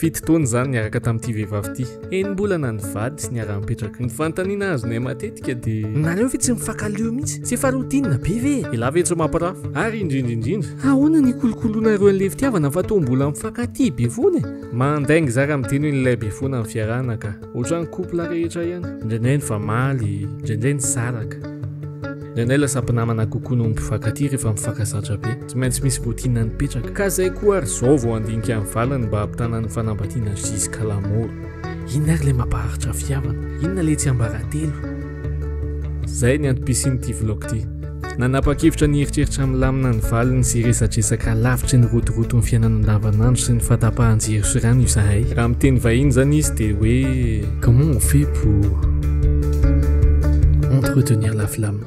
7 taona izany niaraka tamin'ity vehivavy ity. Enim-bolana nivady sy niara-nipetraka. Ny fanontaniana azonay matetika dia. Nareo ve tsy mifankaleo mihitsy? Tsy efa routine be ve e? Elah ve tsy mampirafy? Ary indrindra indrindra, ahoana ny hikolokoloanareo an'ilay fitiavana fa toa mbola mifankatia be foana e? Mandainga za raha miteny hoe nilay be foana ny fiarahana ka. Ohatran'ny couple rehetra ihany. Indraindray nifamaly, indraindray nisaraka. Indraindray lasa mpinamana kokoa noho ny mpifankatia rehefa mifankazatra be. Tsy maintsy misy routine nipetraka. Ka zay koa ary zao vao handinika ny valiny mba hampitana ny fanambadiana jusqu'à la mort. Inona ary ilay mampaharitra fitiavana? Inona ilay tsiambaratelo? Zay ny antom-pisian'ity vlog ity. Nanapa-kevitra ny hieritreritra milamina ny valiny sy hiresadresaka lavitry ny rotoroton'ny fiainana andavanandro sy ny fahatapahan-jiro sy rano izahay. Raha amin'ny teny vahiny izany izy dia hoe Comment on fait pour entretenir la flamme?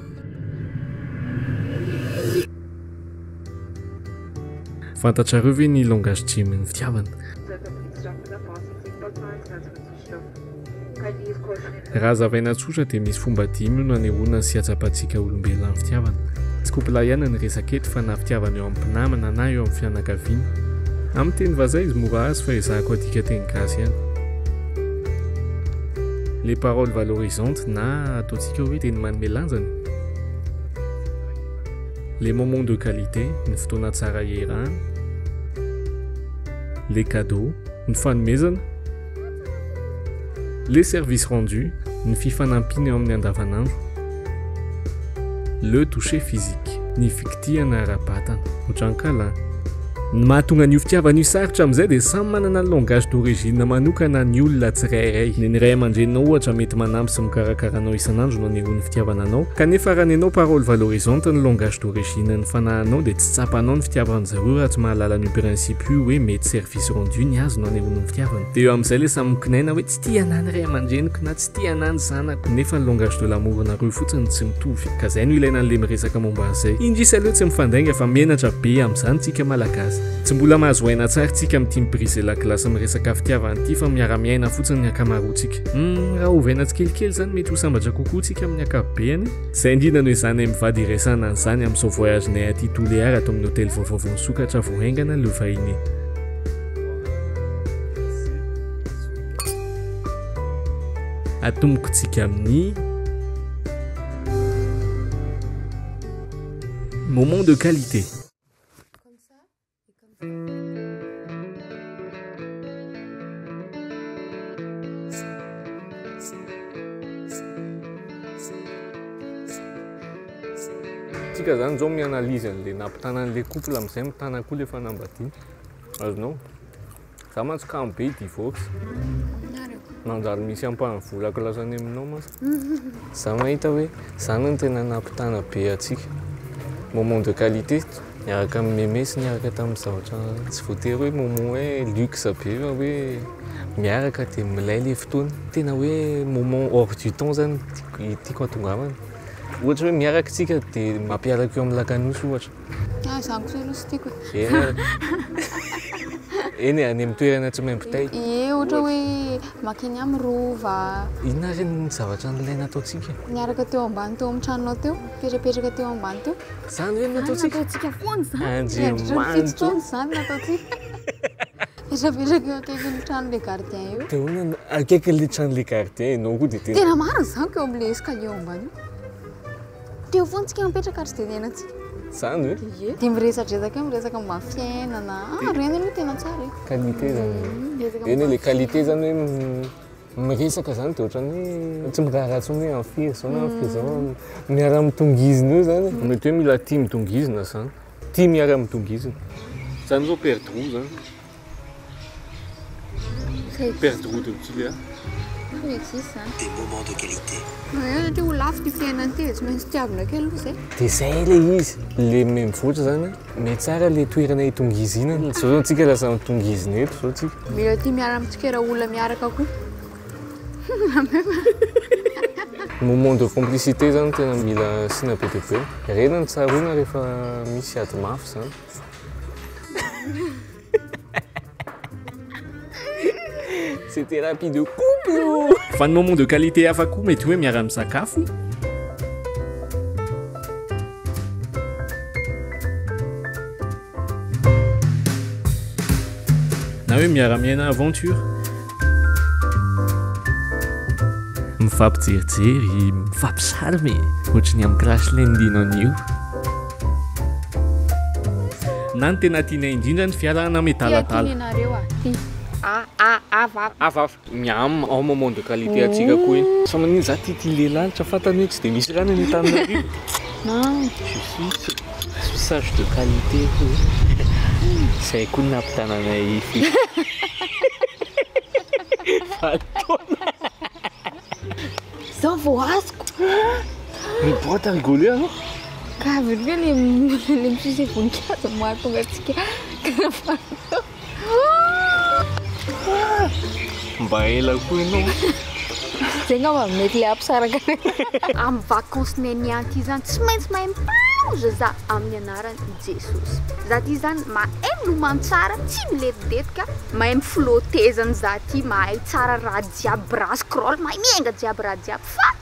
Fantatrareo ve ny langage dimy ny fitiavana? Raha hazavaina tsotra dia misy fomba dimy io nanehoana sy hatsapantsika olombelona ny fitiavana. Tsy couple ihany ny resaka eto fa na fitiavana eo amin'ny mpinamana na eo amin'ny fianakaviana. Amin'ny teny vazaha izy mora azo fa ezahako adika teny gasy ihany. Les paroles valorisantes na ataontsika hoe teny manome lanjany. Les moments de qualité, ny fotoana tsara iarahana. Les cadeaux, ny fanomezana. Les services rendus, ny fifanampiana eo amin'ny andavanandro. Le toucher physique, ny fikitihana ara-batana. Ohatran-kala an! Ny mahatonga an'io fitiavana io sarotra amin'izay dia samy manana ny langage d'origine manokana ny olona tsirairay. Ny ny ray aman-dreninao ohatra mety manampy sy mikarakara anao isan'andro no anehoany fitiavana anao, kanefa raha ny anao parole valorisante ny langage d'origine ny fanahinao dia tsy tsapanao ny fitiavan-jareo raha tsy mahalala an'io principe io hoe mety service rendu ny azy no anehoany ny fitiavana. Dia eo amin'izay ilay samy mikinaina hoe tsy tia anah ny ray aman-dreniko na tsy tia anah ny zanako nefa ny langage de l'amour nareo fotsiny tsy mitovy ka zay no ilaina an'le miresaka momba an'izay. Indrisy aleo tsy mifandainga fa menatra be amin'izany tsika malagasy. Tsy mbola mahazo aina tsara tsika amin'ity mi-briser la glace miresaka fitiavana ity fa miara-miaina fotsiny ny ankamaroantsika. Humm raha ovaina tsikelikely izany mety ho sambatra kokoa tsika amin'ny ankapobeny. Izay indrindra no ezahanay mivady iraisana an'izany amin'izao voyage-nay aty Tulear ato amin'ny hotely vaovao vao nisokatra vao haingana Le Vahiny. Atombokontsika amin'ny moment de qualité. Tsika zany zao mi-analyse an'le nampitana an'le couple am'zay mitana koa le fanambadiana. Azonao? Za mantsy kamo be hi-divorce. Manjary misy ampahany volako lasa any aminao mantsy. Za mahita hoe zany no tena nampitana be antsika. Moment de qualité niaraka amin'ny Mémé sy niaraka tamin'ny zavatra tsy voatery hoe moment hoe luxe be fa hoe miaraka dia milay le fotoana. Tena hoe moment hors du temps zany tiako hatongavana. Ohatra hoe miaraka tsika dia mampiaraka eo amin'ny lakan'osy ohatra. Ah, izany kosa aloha tsy tiako e. Eny ary. Eny e, any amin'ny toerana tsy maimbo-tay. Ie, ohatra hoe mankeny amin'ny rova. Inona ary ny zavatra nilaina ataontsika? Niaraka teo ambany teo amin'ny tranonao teo, nipetrapetraka teo ambany teo. Izany ve no nataontsika? Nataontsika foana izany. Nandritra ny 7 taona izany nataontsika. Mipetrapetraka eo akaikin'ny tranon'ilay gardien eo. Dia ahoana no akaikin'ilay tranon'ilay gardien ianao koa dia tena. Tena marina izany ko eo amin'ilay escalier eo ambany io. Teo foana tsika mipetraka ary tsy dia niainantsika. Zany ve? Ie. Dia miresadresaka eo, miresaka momba ny fiainana. Ah, ireny aloha tena tsara e. Qualité zany. Miresaka Eny momba le qualité zany hoe miresaka zany dia ohatran'ny hoe tsy miraharaha intsony hoe amin'ny firy izao na amin'ny firy izao. Miara-mitongizina eo zany. Mety hoe mila tia midongizina zany. Tia miara-midongizina. Zany zao perdreaux zany. Perdreaux de Tuléar. Ça existe zany. Des moments de qualité. Io ty ho lafo ty fiainana ty, tsy maintsy tiavina kely aloha zay. Dia zay le izy, le mivoatra zany, mety tsara le toerana hitongizinana. Zao zao tsika lasa mitongizina eto zao tsika. Mila tia miara mitsikera olona miaraka koa. Moment de complicité zany tena mila asiana be dia be. Ireny no tsaroana rehefa misy ady mafy zany. C'est thérapie de couple. Fa ny moment de qualité hafa koa mety hoe miara-misakafo. Na hoe hoe miara-miaina aventure. Mifampijerijery, mifampisalma e! Ohatry ny amin'ny Crash Landing on You. Na ny tena tianay indrindra ny fiarahana miadaladala. Ty nareo a, ty. A A A va. A va. Miam ao moment de qualité antsika koa iny. Fa manino za tia ty lehilahy fa fantany hoe tsy dia misy rano any Antananarivo. Non. Je suis suçage de qualité koa. Zay koa no nampitananay valo taona. Zao vao azoko. Mais pourquoi t'as rigolé alors? Ka avy eo le le mi-sucer voninkazo no mahatonga antsika tena valo taona. Mba ela koa ianao. Zay ngamba mety le hampisaraka anay. Amin'ny vacances niany ty zany tsy maintsy mahay mi-plonge za amin'ny anaran'i Jesosy. Za ty zany mahay milomano tsara, tsy miletidetoka, mahay mi-flotter zany za ty, mahay tsara raha jiaby, brasse crawl, mahay miainga jiaby raha jiaby fa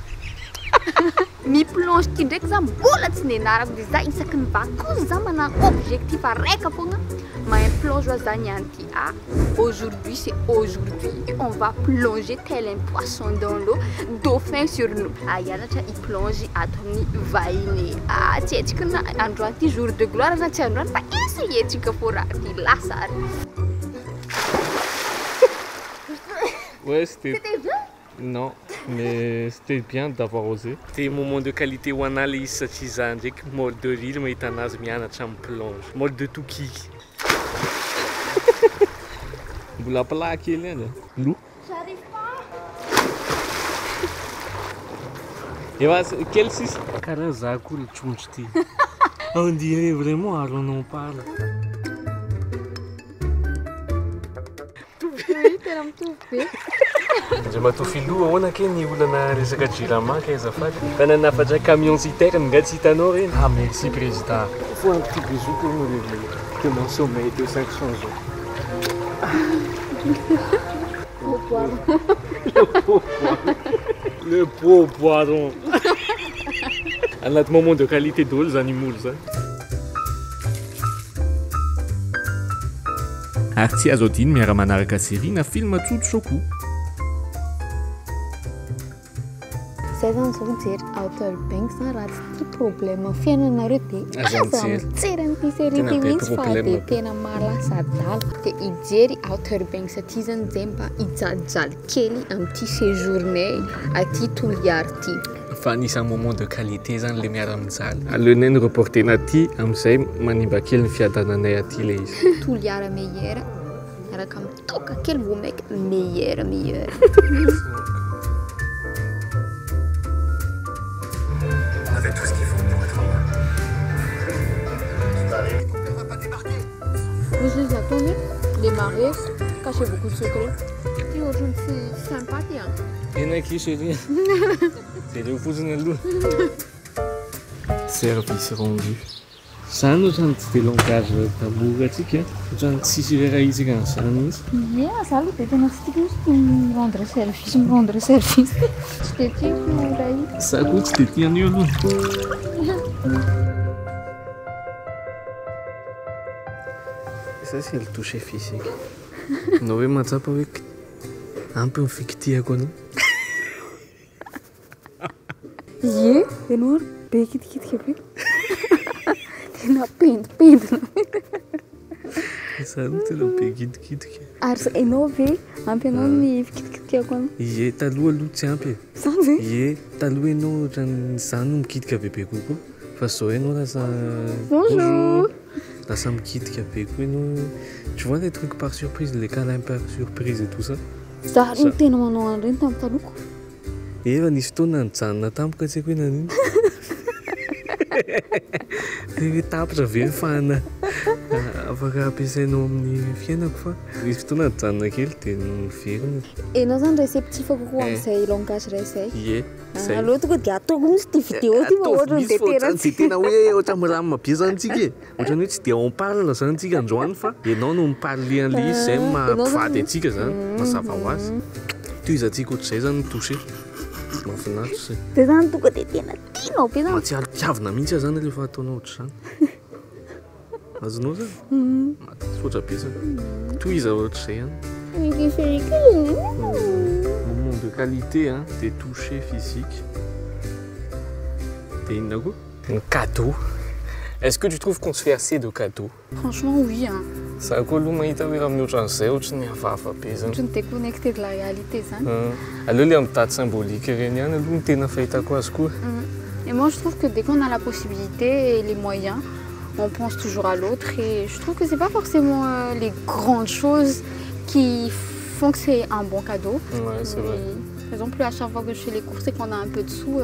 mi-plonge ty ndraiky za mbola tsy nianarako de za isaky ny vacances za manana objectif araika fogna mahay mi-plonge hoa za niany ty. Ah, aujourd'hui c'est aujourd'hui, on va plonger tel un poisson dans l'eau, dauphin sur nous. Ah, hianatra hi-plonge ato amin'ny vahiny. Ah, tsy haintsika na androany ty jour de gloire na tsy androany fa essayer-tsika fô raha ty lasa ary. Ouais, c'était C'était bien? Non, mais c'était bien d'avoir osé. C'était moment de qualité ho anà le izy satria za ndraiky mort de rire mahita anazy mianatra mi-plonge. Mort de tokiky. Mbola plat kely ihany a. Lo. J'arrive pas. Efa kely sisa. Karaha za koa le trondro ty. On dirait vraiment ary on en parle. Oui, tena mitovy be. Andriamatoa Filoha, ahoana kay ny olana resaka Jirama kay azafady? Fa nanafatra camion citerne nga tsy hitanao reny? Ah merci président. Faut un petit bisou pour me réveiller de mon sommeil de 500 ans. Beau poireau. Le beau poireau. Le beau poireau. Anaty moment de qualité daholo zany molo zany. Ary tsy azo adino miara-manaraka série na film tsotsotra koa. Zay zany zao mijery Outer Banks zany raha tsy tia problème fiainanareo dia Aza aza mijery. mijery an'ity série Tena ty be mihitsy fa problème dia be. tena mahalasa adala. Dia hijery Outer Banks aty zany zay mba hijalijaly kely amin'ity séjour-nay aty Toliary ty. Fa anisan'ny moment de qualité zany le miara-mijaly. Aleonay ny reportena aty amin'izay manimba kely ny fiadananay aty le izy. Toliara meilleur miaraka amin'ny toaka kely vao maika meilleur meilleur. On avait tout ce qu'il faut pour être heureux. Vous les attendez, les mariés cachez beaucoup de secrets. Ty ohatrany tsy sympa ty a. Tena aky chérie. Jereo fotsiny aloha. Service rendu. Zany ohatrany tsy de langage d'amour atsika. Ohatrany tsisy iraharahisika an'izany mihitsy. Ie, za aloha dia tena tsy tiako mihitsy ny rendre service, mi-rendre service. Tsy dia tiako raha io. Za koa tsy de tia an'io aloha. Ça c'est le toucher physique. Anao hoe mahatsapa hoe ampy ny fikitihako anao. Ie, ianao ary be kitikitika be. Tena pendipendina. Za aloha tena be kitikitika. Ary ianao ve ampy anao ny fikitikitikako anao? Ie, taloha aloha tsy ampy e. Zany ve? Ie, taloha ianao ohatran'ny zany no mikitika bebe kokoa. Fa zao ianao lasa Bonjour. Lasa mikitika be koa ianao. Tu vois les trucs par surprise, les câlins par surprise et tout ça. Za no tena manao an'ireny tamin'ny taloko. Efa nisy fotoana nijanona tampoka tsy haiko hoe nanino. Dia hoe tapitra ve ny fahana afaka ampiasainao amin'ny fiainako fa nisy fotoana nijanona kely dia niverina. Ianao zany réceptif kokoa Eh. amin'izay langage iray izay. Ie, zay. Aloha tonga dia ataoko mihitsy ity vidéo ity fa ohatrany dia tena Ataovy mihitsy fa ohatrany dia tena hoe ohatra milamina be zany tsika e. Ohatrany hoe tsy dia on parle zany tsika androany fa ianao no mi-parler an'ilay izy zay Ianao zany- mampivady antsika zany. Mazava ho azy. Tohizantsika ohatr'izay zany ny toucher. Mahafinaritra zay. Dia zany tonga dia tena tianao be zany. Mahatsiaro tiavina mihitsy aho zany rehefa ataonao ohatr'izany. Azonao zany? Misaotra betsaka. Tohiza ohatr'izay ihany. Moment de qualité hein, des touchés physiques. Dia inona koa? Ny cadeau. Est-ce que tu trouves qu'on se fait assez de cadeaux? Franchement oui hein. Za koa aloha mahita hoe raha amin'ny ohatran'izay ohatry ny hafahafa be zany. Ohatry ny déconnecté de la réalité zany. Aleo le amin'ny date symbolique ireny ihany aloha no tena fahitako azy koa. Et moi je trouve que dès qu'on a la possibilité et les moyens, on pense toujours à l'autre et je trouve que c'est pas forcément les grandes choses qui font que c'est un bon cadeau. Ouais, c'est vrai. Par exemple, à chaque fois que je fais les courses et qu'on a un peu de sous,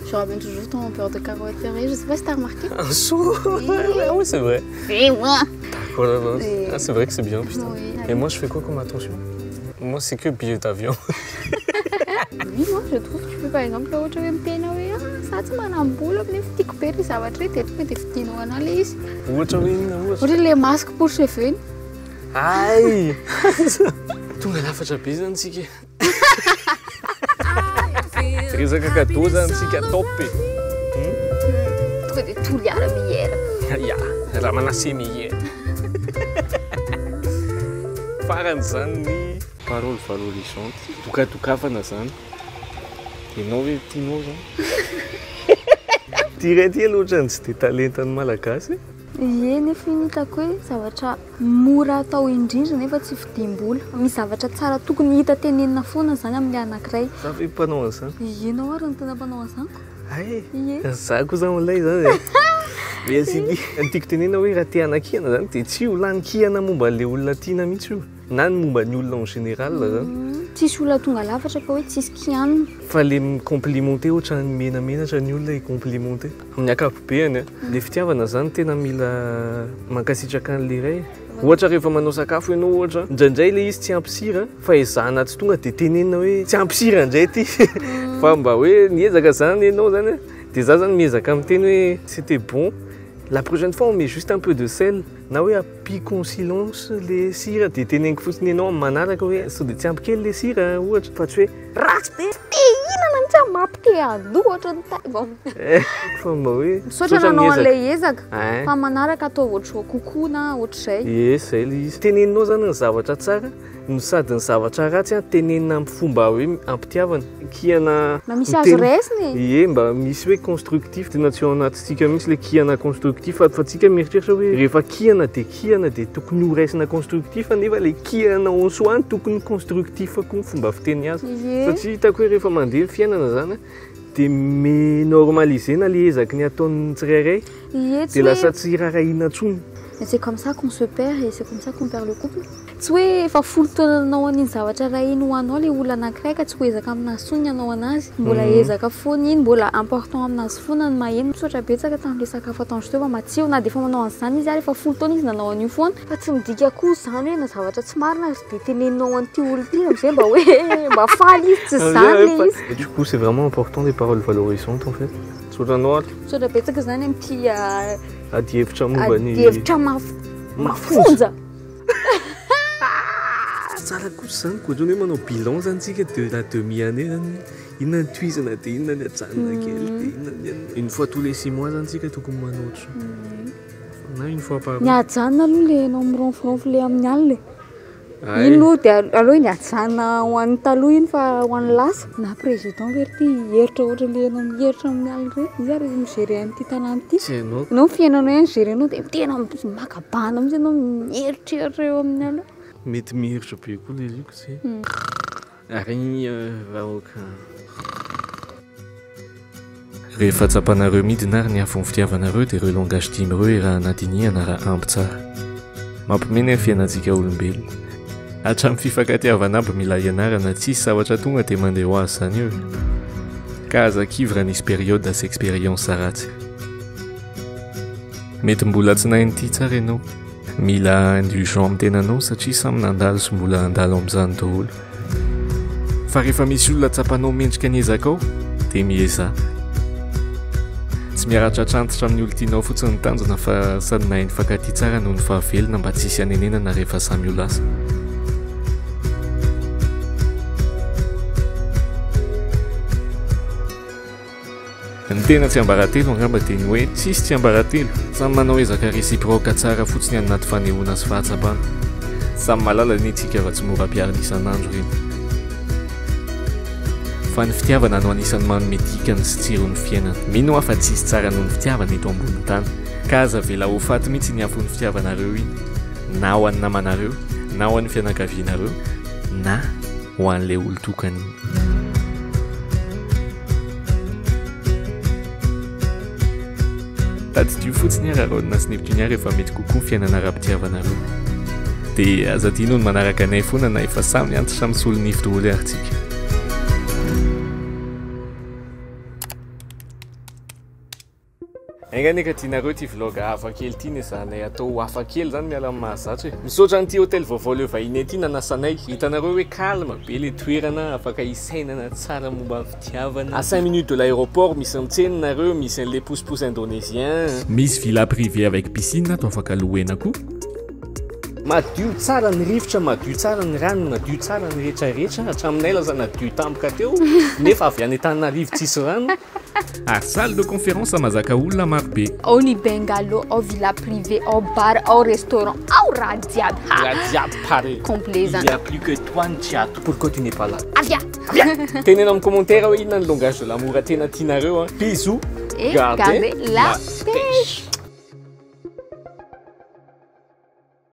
je ramène toujours ton beurre de cacahuète ferré. Je sais pas si t'as remarqué. Un sou? Oui. Oui, c'est vrai. C'est moi. D'accord, Et ah, c'est vrai que c'est bien, putain. Oui. Et moi, je fais quoi comme attention? Moi, c'est que billet d'avion. Oui, moi, je trouve que tu peux par exemple, ohatra hoe miteny hoe ah, za tsy manam-bola nefa tiako be le zavatra hoe dia tonga dia vidinao anà le izy. Ohatra hoe inona ohatra? Ohatra le masque pour cheveux iny. Ay! Tonga lafatra be zany tsika. Resaka cadeau zany tsika top e. Tonga dia Toliara meilleur. Ya, raha manase meilleur. Farany zany ny parole valorisante. Dokadokafana zany. Ianao hoe tianao zany? Ty ray ty aloha ohatrany tsy dia talentan'ny Malagasy. Ie, nefa iny hitako hoe zavatra mora atao indrindra nefa tsy vidiam-bola. Misy zavatra tsara tokony hita tenenina foana zany amin'ny anankiray. Za ve mpanao an'izany? Ie, ianao ary no tena mpanao an'izany ko. Ay, Ie. za koa zany milay zany e. Merci. Ny tiako tenenina hoe raha te hanakihana zany dia tsy ho lany kihana momba an'ilay olona tiana mihitsy io. Na ny momba ny olona en général zany. Tsisy olona tonga lafatra ka hoe tsisy kianina. Fa le mi-complimenter ohatran'ny menamenatra ny olona hi-complimenter. Amin'ny ankapobeany a, le fitiavana zany tena mila mankasitraka an'le ray. Ohatra rehefa manao sakafo ianao ohatra, indraindray le izy tsy ampy sira fa ezahana tsy tonga dia tenenina hoe tsy ampy sira indray ity. Fa mba hoe miezaka zany ianao zany a, dia za zany miezaka miteny hoe c'était bon, la prochaine fois on met juste un peu de sel na hoe ampiko en silence le sira dia teneniko fotsiny ianao amin'ny manaraka hoe sao dia tsy ampy kely le sira ohatra fa tsy hoe ratsy be te hihinana mihitsy aho mampite aloha ohatra ny tay bon. Fa mba hoe misaotra misaotra nanao miezaka. an'ilay ezaka Hein. fa manaraka atao ohatr'izao kokoa na ohatr'izay. Ie, zay le izy. Teneninao zany ny zavatra tsara no sady ny zavatra ratsy a tenenina amin'ny fomba hoe ampitiavana. Kihana Mba misy azo miteny- raisina e. Ie, mba misy hoe constructif. Tena tsy ao anatintsika mihitsy le kihana constructif fa tsika mieritreritra hoe rehefa kihana dia kihana dia tokony ho raisina constructif nefa le kihana en soi no tokony constructif koa ny fomba fiteny azy. Ie. Satria hitako hoe rehefa mandeha ny fiainana zany dia mi-normaliser-na le ezaky ny ataon'ny tsirairay. Ie, tsy Dia lasa hoe tsy raharahiana intsony. Mais c'est comme ça qu'on se perd et c'est comme ça qu'on perd le couple. Tsy hoe efa folo taona nanao an'iny zavatra iray iny ho anao le olona anankiray ka tsy ho ezaka aminazy intsony ny hanao anazy. Mbola ezaka foana iny, mbola important aminazy foana ny maheno. Misaotra betsaka tamin'ilay sakafo ataondry teo fa matsiro na dia efa manao an'izany izy ary efa folo taona izy nanao an'io foana. Fa tsy midika koa izany hoe na zavatra tsy marina ary dia teneninao an'ity olona ity amin'izay mba hoe mba faly izy, tsy izany le izy. Et du coup, c'est vraiment important des paroles valorisantes en fait. Misaotra anao ary. Misaotra betsaka izany amin'ity Ady hevitra momba ny ady hevitra mafonja. Tsara kosa izany, koa ohatran'ny hoe manao bilan zany tsika de la demi-année zany. Inona ny tohizana dia inona ny ajanona kely dia inona ny anona. Une fois tous les 6 mois zany tsika tokony manao ohatr'izao. Na une fois par Ny ajanona aloha le anao mironforonfo le amin'ny alina e. Ay. Iny aloha dia aloha iny ajanona ho an'ny taloha iny fa ho an'ny lasa. Na président ve ry ty hieritra ohatra le anao mieritra amin'ny alina ireny. Izy ary mi-gérer an'ity tanàna ity. Tsy hainao. Ianao fiainanao ihany gérer-nao dia tena maka bana mihitsy ianao mieritreritra eo amin'ny alina. Mety mieritra be koa le liko tsy. Ary vahoaka. Rehefa tsapanareo midina ary ny afon'ny fitiavanareo dia ireo langage dimy ireo erahana dinihana raha ampy tsara. Mampimena ny fiainantsika olombelona. Hatramin'ny fifankatiavana aby mila ianarana, tsisy zavatra tonga dia mandeha ho azy zany eo e. Ka aza kivy raha nisy période sy expérience ratsy. Mety mbola tsy nahay nitia tsara ianao. Mila indulgent amin'ny tenanao satria samy nandalo sy mbola handalo amin'izany daholo. Fa rehefa misy olona tsapanao mendrika ny ezakao dia miezaha. Tsy miara-tratrantitra amin'ny olon-tianao fotsiny ny tanjona fa sady nahay nifankatia tsara noho ny fahavelona mba tsy hisy hanenenana rehefa samy ho lasa. Ny tena tsiambaratelo angamba dia ny hoe tsisy tsiambaratelo. Samy manao ezaka réciproque tsara fotsiny any anaty fanehoana sy fahatsapana. Samy mahalala anie tsika fa tsy mora ampiharina isan'andro ireny. Fa ny fitiavana no anisan'ny manome dikany sy tsiron'ny fiainana. Mino aho fa tsisy tsara noho ny fitiavana eto ambonin'ny tany. Ka aza avela ho faty mihitsy iny afon'ny fitiavanareo iny. Na ho an'ny namanareo, na ho an'ny fianakavianareo, na ho an'ilay olon-tokana iny. Tadidio fotsiny ary Aaron sy Neptunia rehefa mety kokoa ny fiainana ara-pitiavanareo. Dia aza adino ny manaraka anay foana na efa samy antitra misolo nify daholo ary tsika. Enga anie ka tianareo ity vlog hafa kely ity nezahanay atao hafa kely zany miala amin'ny mahazatra e. Misaotra an'ity hôtel vaovao Le Vahiny ity nanasanay. Hitanareo hoe calme be le toerana afaka hisainana tsara momba ny fitiavana. À 5 minutes de l'aéroport misy mitsena nareo, misy an'le pousse-pousse indonésien. Misy villa privée avec piscine ato afaka louena koa. Madio tsara ny rivotra, madio tsara ny rano, madio tsara ny rehetrarehetra. Hatraminay lasa nadio tampoka teo nefa avy any Antananarivo tsisy rano. Ary salle de conférence mazaka olona maro be. Ao ny bungalow, ao villa privée, ao bar, ao restaurant, ao raha jiaby. Ha! Raha jiaby pare. Complet Il zany. y a plus que toi ny tsy ato. Pourquoi tu n'es pas là? Avia! Teneno amin'ny commentaire hoe inona ny langage de l'amour tena tianareo a. Bisous. Et Gardez gardez la la pêche.